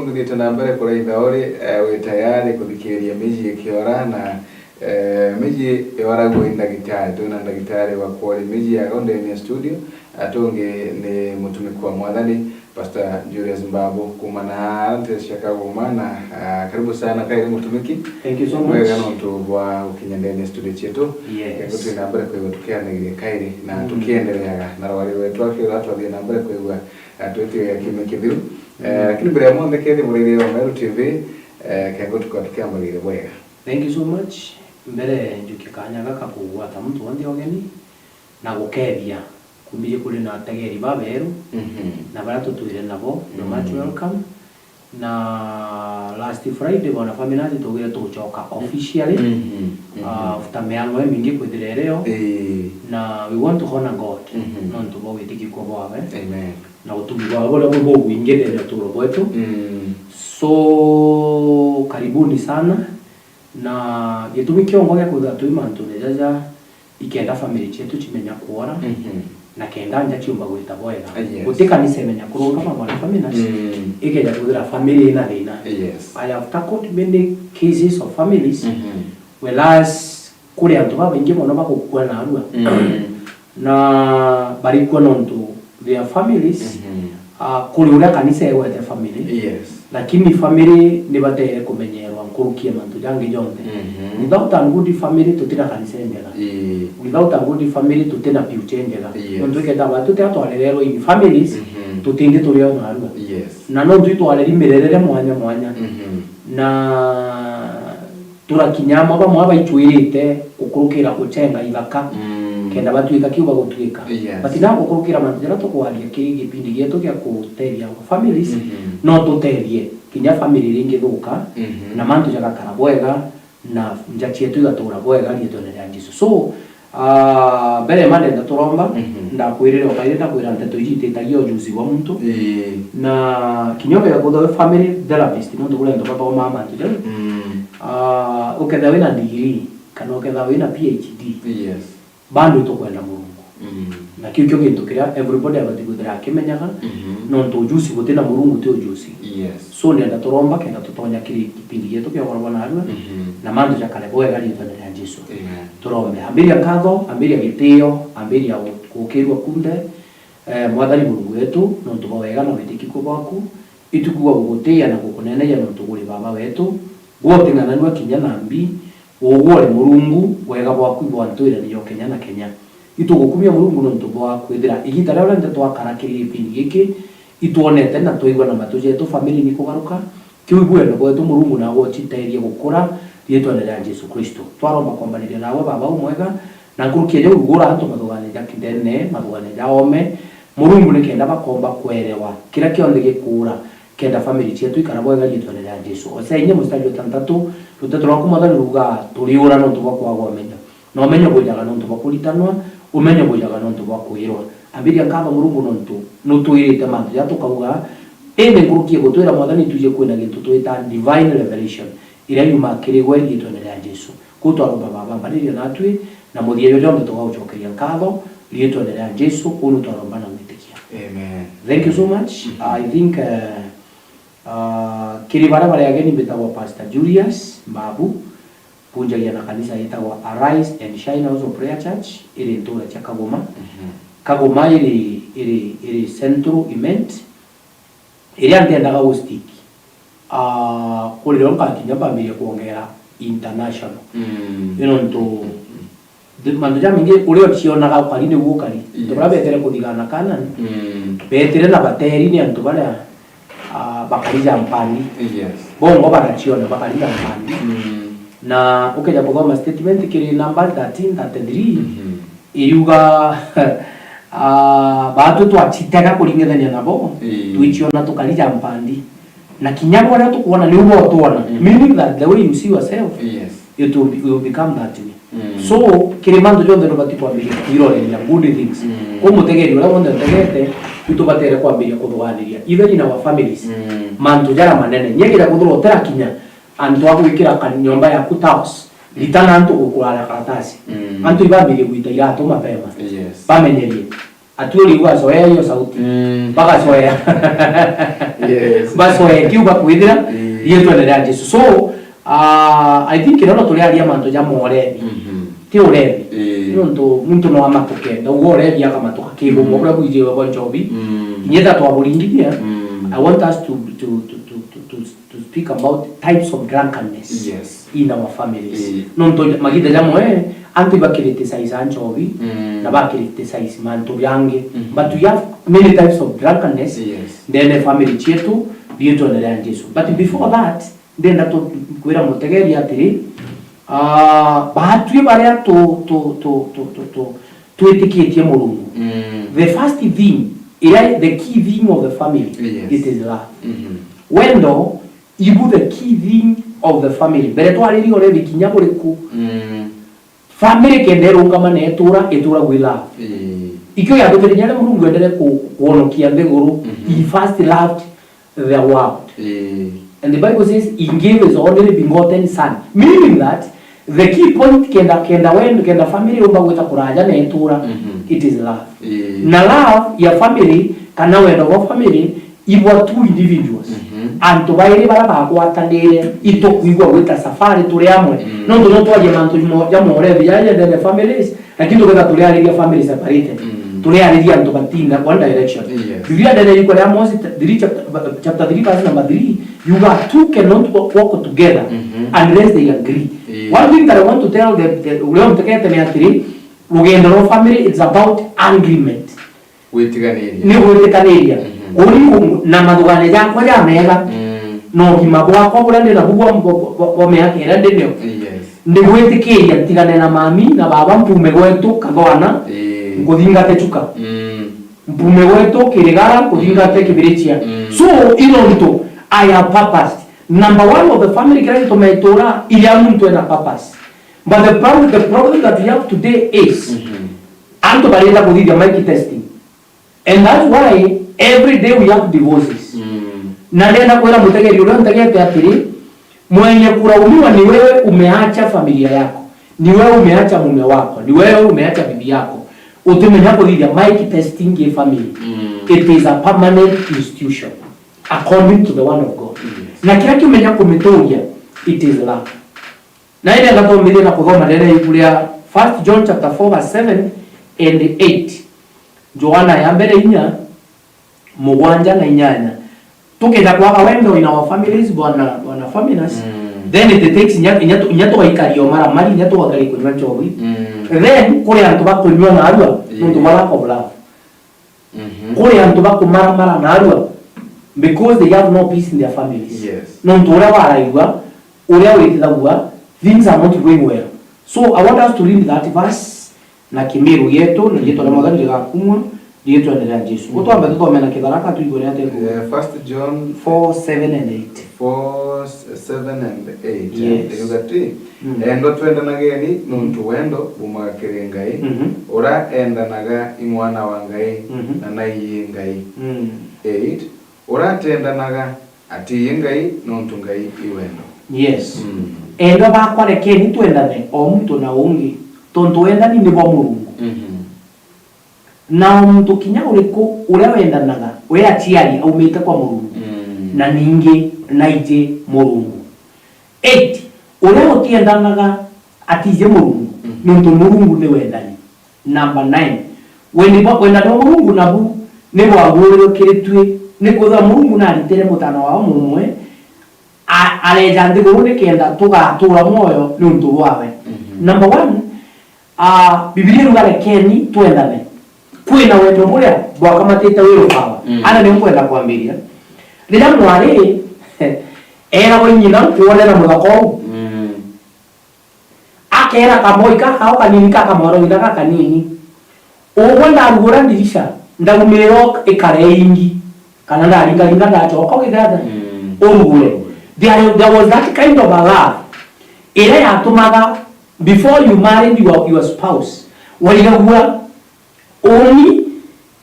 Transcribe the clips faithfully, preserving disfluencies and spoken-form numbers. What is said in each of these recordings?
Ngithiite na mbere kuraitha uri, eh, wi tayari kuthikiriria miji ikiora na, eh, miji yoragwa i ndagitari. Twina ndagitari wa kuoria miji ya ndene ya studio, atungi ni mutumiki wa Mwathani, Pastor Julius Mbabu, kuuma na nteere cia Kagoma, na, ah, karibu sana kairi mutumiki. Thank you so much. Wega nontu bwa gukinya ndene ya studio cietu. Yes. Kego twina mbere kwigua tukianagiria kairi na tukiendereaga na rwari rwetu, akira twathie na mbere kwigua, ah, twitio ya kiumia kithiru. Eh, lakini mbere ya monthe, kethi muraithia wa Meru T V, eh, kego tukwa tukiambagiria bwega. Thank you so much. Mbere njukie kanya gaka kugwata muntu wonthe ugeni na gukethia kumbiji kuri na ategeri baberu na baria tutwire nabo, you're much welcome. Na last Friday, bona family nasi tugire tucoka officially, ah, after miango imingi kwithira irio. Ii. Na we want to honor God, nontu bwa witikiku bwawe. Amen. Na utugi bwawe buria bwi bubwingi ndene ya uturo bwetu. Mm. So, karibuni sana. Na gitumi kiongo gia kwithirwa twi mantune jaja, ikenda family cietu cimenya kwora, na kenda nja ciumba gwita bwega. Ah, yes. Guti kanisa imenya kurungama, bwana Faminas, ikeja kwithira family ina thina. Yes. I have tackled many cases of families, whereas kuri antu babaingi mono bagukua narua. Na barikua nontu their families, ah, kuri uria kanisa igwete family. Yes. Lakini family ni batere kumenyerwa nkuruki ya mantu jangi jonthe. Without a good family, tutina kanisa injega. Ii. Without a good family, tutina future injega. Yes. Nontu ikenda ba tutia twarererwe in families, tutindi turi o narua. Yes. Na nontu itwareri mirerere mwanya mwanya. Na turakinya amwe bamwe abaicwirite gukurukira gucenga ithaka, kenda batuika kiu bagutuika. Yes. But na gukurukira mantu jaria tukwaria kiri gipindi gietu gia gutethia our families, no tutethie kinya family iria ingithuka, na mantu jagakara bwega, na nja cietu igatura bwega riitwene ria Jesu. So, Ah, mbere ma ndenda turomba, ndakwirire o kairi ndakwira nteto iji ititagia ujuzi bwa muntu. Ii. Na kinya ukethira kwithirwa wi family therapist, nontu kuri antu bathomaa mantu jau. Ah, ukethira wina degree, kana ukethira wina P H D, yes, bado itukwenda Murungu. Na kiu kio gintu kiria everybody abati kwithira akimenyaga, nontu ujuzi gutina Murungu ti ujuzi. Yes. So, ndenda turomba kenda tutonya kiri kipindi gietu kia ugoro bwa narua, na mantu jakare bwega riitwene ria Jesu. Amen. Turombe. Ambiria nkatho, ambiria gitio, ambiria gu-, gukirua kunthe, eh, Mwathani Murungu wetu, nontu bwa wega na witikiku bwaku, itukuga gugutia na gukuneneja nontu uri Baba wetu, gwe uting'ananua kinya na mbi, ugwore Murungu, wega bwaku ibwantwiranagia o kenya na kenya. Itugukumia Murungu nontu bwa kwithira igita riria rionthe twakara kiri gipindi giki, itwonete na twaigua na matu jetu family ni kugaruka, Kiu ibu wendo bwetu Murungu nawe uciteethie gukura riitwene ria Jesu Kristo. Twaromba kwambaniria nawe Baba umwega, na nkuruki ya jau rugura antu mathugania ja kindene, mathugania ja ome. Murungu ni kenda bakomba kwerewa kiria kionthe gikuura, kenda family cietu ikara bwega riitwene ria Jesu. Osea inya mustari jwa tantatu, ruteto rwaku Mwathani ruugaa, turiura nontu bwa kwaga umenyo. Na umenyo bwijaga nontu bwa kuritanwa, umenyo bwijaga nontu bwa kwirwa. Ambiria nkatho Murungu nontu nutwirite mantu jaria tukauga, indi nkuruki ya gutwira Mwathani twije kwina gintu twita divine revelation, iria yumaa kiri gwe riitwene ria Jesu. Kuu twaromba Baba, ambaniria natwi, na muthia jwa jonthe tugaucokeria nkatho riitwene ria Jesu, kuu ni twaromba na gwitikia. Amen. Thank you so much. Mhm. I think, uh, uh, kiri baria bari ageni mbitagwa Pastor Julius Mbabu, Mbunjagia na kanisa yitagwa Arise and Shine House of Prayer Church, iri ntura cia Kagoma. Mhm. Kagoma iri, iri, iri Central Imenti, iria ntiendaga gu stick. Ah, kuri rio nkakinya mpambirie kwongera international. Mm. Ni nontu, mm, thi-, mantu jamaingi uria ucionaga ukari niguo ukari. Yes. Antu baria beetire kuthigana Canaan, mm, beetire na bateri ni antu baria ah, bakari ja mpandi. Yes. Bongo bagaciona, bakari ja mpandi. Mm. Na ukeja kuthoma statement kiri namba thirteen thirty-three, mhm, iyuga, ah, baatwi twacitega kuringithania nabo, ii, twiciona tukari ja mpandi. Na kinya baria tukwona niu botwona. Mm. Meaning that the way you see yourself, yes, it will be, will become that way. Mm. So, kiri mantu jonthe nubati kwambiria kwiroreria good things. Mm. Kwi mutegeri uria wonthe utegete, itubatere kwambiria kuthuganiria, even in our families. Mm. Mantu jaria manene. Nyie kija kuthirwa utirakinya antu a gwikira ka-, nyomba yaku tiles, mm, ritana antu gukurara karatasi. Mm. Antu ibambirie gwita iratu mapema. Yes. Bamenyerie. Atuuri bacoea hiyo sauti. Mm. Bagacoea. Yes. Bacoea kiu bakwithira, mm, riitwa ria Jesu. So, uh, I think kiria no turiaria mantu ja morebi. Mhm. Ti urebi. Mm. Nontu muntu no amatuke, ndauga urebi akamatuka kibumo, mm, buria bwijirwe bwa nchobi. Mm. Inyetha twaburingithia. Mm. I want us to, to, to, to, to, to, to speak about types of drunkenness, yes, in our families. Eh. Nontu magitha jamwe, antu ibakirite size a nchobi, mm, na bakirite size mantu biangi. Mhm. But we have many types of drunkenness, yes, ndene family cietu, riitwene ria Jesu. But before that, ndenda tu-, kwira mutegeri atiri, ah, batwi baria tu-, tu-, tu-, tu-, tu-, tu-, twitikitie Murungu. Mm. The first thing, iria, the key thing of the family, yes, it is love. Mhm. Wendo ibu the key thing of the family. Mbere twaririe urebi kinya buriku. Mm. Family kenda irungama na itura, itura with love. Ii. Ikio yatutirinya ria Murungu endere ku-, kwonokia nthiguru. Mhm. He first loved the world. Ii. And the Bible says he gave his only begotten son, meaning that the key point kenda, kenda wendo, kenda family yumba gwita kuraja na itura, mhm, it is love. Ii. Na love ya family, kana wendo bwa family, ibwa two individuals. Mhm. Antu bairi bara bagwatanire, itukwigua gwita safari turi amwe. Mm. Nontu no twarie mantu jamo-, ja morebi jaja ndene families, lakini tuketha turiariria family separated. Mm. Turiariria antu batinda one direction. Yes. Biblia ndene yuko ria Amosi th-, three chapter, chapter three verse number three, yuga two cannot wa-, walk together, mhm, unless they agree. Yes. One thing that I want to tell the, the, uria untekete ni atiri, rugendo rwa family, it's about agreement. Gwitiganiria. Ni gwitikaniria. Mhm. Uri u-, na mathugane jakwa ja mega, mm, na ugima bwakwa buria ndi nabu bwa, bwa, bwa, bwa miaka iria ndi nayo. Yes. Ndigwitikiria ntigane na mami na baba, mpume gwetu Kathwana, ii, nkuthingate Chuka. Mm. Mpume gwetu Kirigara, nkuthingate, mm, Kibirichia. Mm. So, ino ntu, I have purpose. Number one of the family, kiria gitumaga itura iria muntu ena purpose. But the problem, the problem that we have today is, mhm, antu barenda kuthithia mic testing. And that's why every day we have divorces. Mm. Na ndenda kwira mutegeri uria untegete atiri, mwenye kulaumiwa ni wewe umeacha familia yako, ni wewe umeacha mume wako, ni wewe umeacha bibi yako, utimenya kuthithia mic testing ya family. Mm. It is a permanent institution according to the word of God. Yes. Na kiria kiumenya kumituria, it is love. Na indi ngathomithia na kuthoma ndene ibuku ria First John chapter four verse seven and eight. Johana ya mbere inya, mugwanja na inyanya. Tukenda kwaga wendo in our families, bwana, bwana Faminas, mm, then it takes inya, inya tu-, inya tugaikaria umaramari, inya tugakaria kunywa nchobi. Mm. Then kuri antu bakunywa narua, yeah, nontu bwa lack of love. Mhm. Kuri antu bakumaramara narua because they have no peace in their families. Yes. Nontu uria waraigua, uria witithagua, things are not going well. So I want us to read that verse na Kimiru yetu, na riitwa ria Mwathani rigakumwa, riitwene ria Jesu. Mhm. Utwambe tuthome na Kitharaka, tuigwe ni atia ikuuga. Eh, First John four, seven and eight. Four, seven and eight, eh? Yes. Riuga ati, mm, "Endwa, twendanageni, nontu wendo bumaga kiri Ngai. Mhm. Uria endanaga i mwana wa Ngai, mhm, na naiyie Ngai." Mm. Eight, "Uria atendanaga, atiiyie Ngai, nontu Ngai i wendo." Yes. Mm. Endwa bakwa, rekeni twendane, o muntu na ungi, tontu wendani ni bwa Murungu. Mhm. Na o muntu kinya uriku uria wendanaga, we aciari aumite kwa Murungu, mm, na ningi naiji Murungu. Eight, uria utiendanaga atiji Murungu, mm, nontu Murungu ni wendani. Number nine, wendi bwa, wendani bwa Murungu nabu ni bwaguurirwe kiri tui, nikwithirwa Murungu naritire mutana wawe mumwe, a-, areeja nthiguru nikenda tugatura mwoyo niuntu bwawe. Mhm. Number one, ah, Bibilia iruga, "Rekeni twendane." Kwina wendo buria bwakamatite will power. Mm. Ana ni nkwenda kwambiria. Riria mwari eragwa i nyina, "Nkuonera muthaka uu." Mm. Akeera kamoi kakao kanini, kakamwaro nyina gakanini. Ugwe ndarugura ndirisha, ndaumira ikare ingi, kana ndaringaringa ndachoka ugithata, mm, urugure. There, there was that kind of a love iria yatumaga, before you married your, your spouse, waigagua, uni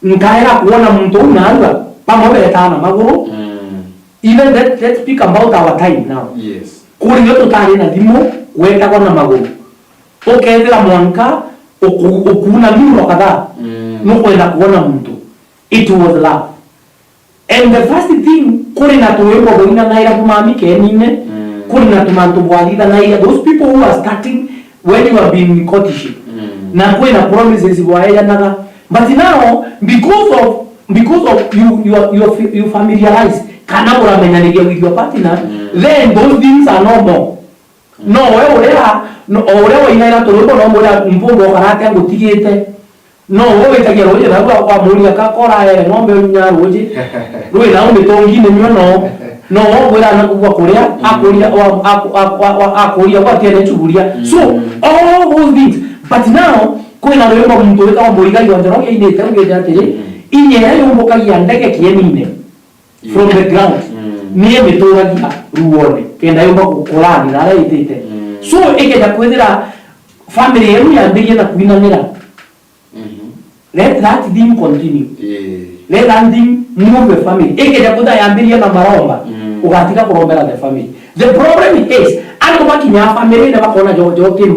nkaega kuona muntu uu narua, bamwe betaa na maguru. Mm. Even let, let's speak about our time now. Yes. Kuri yo tutari na thimu, gwetagwa na maguru. Ukethira mwanka uku-, ukuuna miuro kadhaa. Mm. Nukwenda kuona muntu. It was love. And the first thing, kuri na tuwimbo bwainanaira bumami kenine, mm, kuri na tumantu bwathithanaira. Those people who are starting when you have been in courtship. Mm. Na kuri na promises bwaejanaga. But now, because of, because of you, you, are- you, are- you familiarize, kana muramenyaniria with your partner, mm, then those things are no more. No we uria, no, o uria wainaira turwimbo, no muria mpumba ukaratia ngutigite. No we witagia ruuji na rua kwa muria kakora ere ng'ombe unya ruuji. Rwi na umitongine nyo no. No we mwira na kugwa kuria, mm, akuria, wa- aku- aku- wa- wa- akuria gwatiene chuburia. So, mm, all those things. But now, kwina rwimbo muntu witagwa Muigai wa Njoroge ainite, augite atiri, mm, inya iria yumbukagia ndege kienine from the ground, mm, ni imituragia ruone, kenda yumba ku- kulani na aria itite. Mm. So, ikeja kwithira family yenu yambirie na kwinanira. Mhm. Let that thing continue. Yeah. Let that thing move the family. Ikeja kwithira yambirie na maromba, mm, ugatiga kurombera the family. The problem is, andu bakinya family na bakona jo, jo kimba